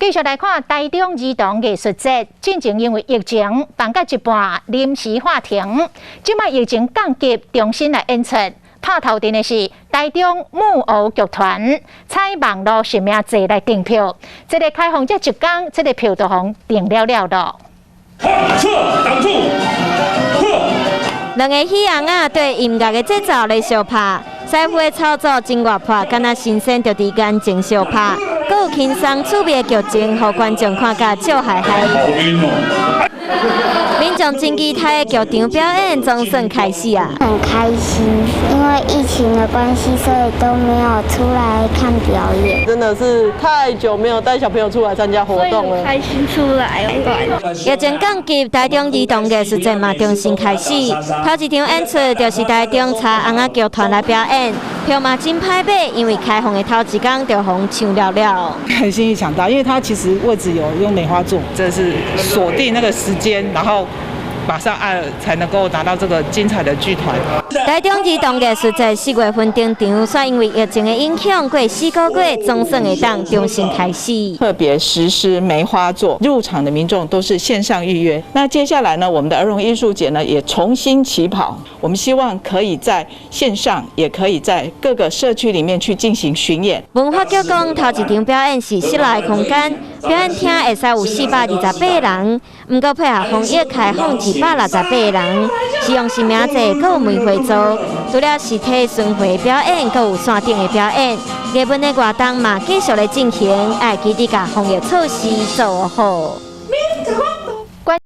繼續來看台中兒童藝術節，進前因為疫情辦到一半臨時喊停，這擺疫情降級，重新來演出。拍頭陣的是台中木偶劇團，採網路實名制來訂票，這个開放才一工，這个票都予訂了了囉。撤，擋住！兩个戲紅仔對音樂的節奏來相拍，師傅的操作真活潑，敢若神仙就佇眼前相拍，閣有輕鬆趣味的劇情，予觀眾看甲笑嗨嗨。民眾真期待的劇場表演總算開始啊！很開心，因為疫情的關係，所以都沒有出來看表演。真的是太久沒有帶小朋友出來參加活動了，開心出來玩。疫情降級，台中兒童藝術節嘛重新開始。頭一場演出就是台中柴尪仔劇團來表演，票嘛真歹買，因為開放的頭一工就予搶了了。很幸運搶到，因為他其實位置有用梅花座，這是鎖定那個時間，然後馬上按才能夠拿到這個精彩的劇團。台中兒童藝術節4月份登場，煞因為疫情的影響，過4個月總算會當重新開始。特別實施梅花座，入場的民眾都是線上預約。那接下來呢，我們的兒童藝術節呢也重新起跑，我們希望可以在線上，也可以在各個社區裡面去進行巡演。文化局講，頭一場表演是室內空間，表演廳會使有428人，毋過配合防疫開放268人，使用實名制，閣有梅花座。除了實體巡迴表演，閣有線頂的表演，藝文的活動嘛繼續咧進行，愛記得共防疫措施做好。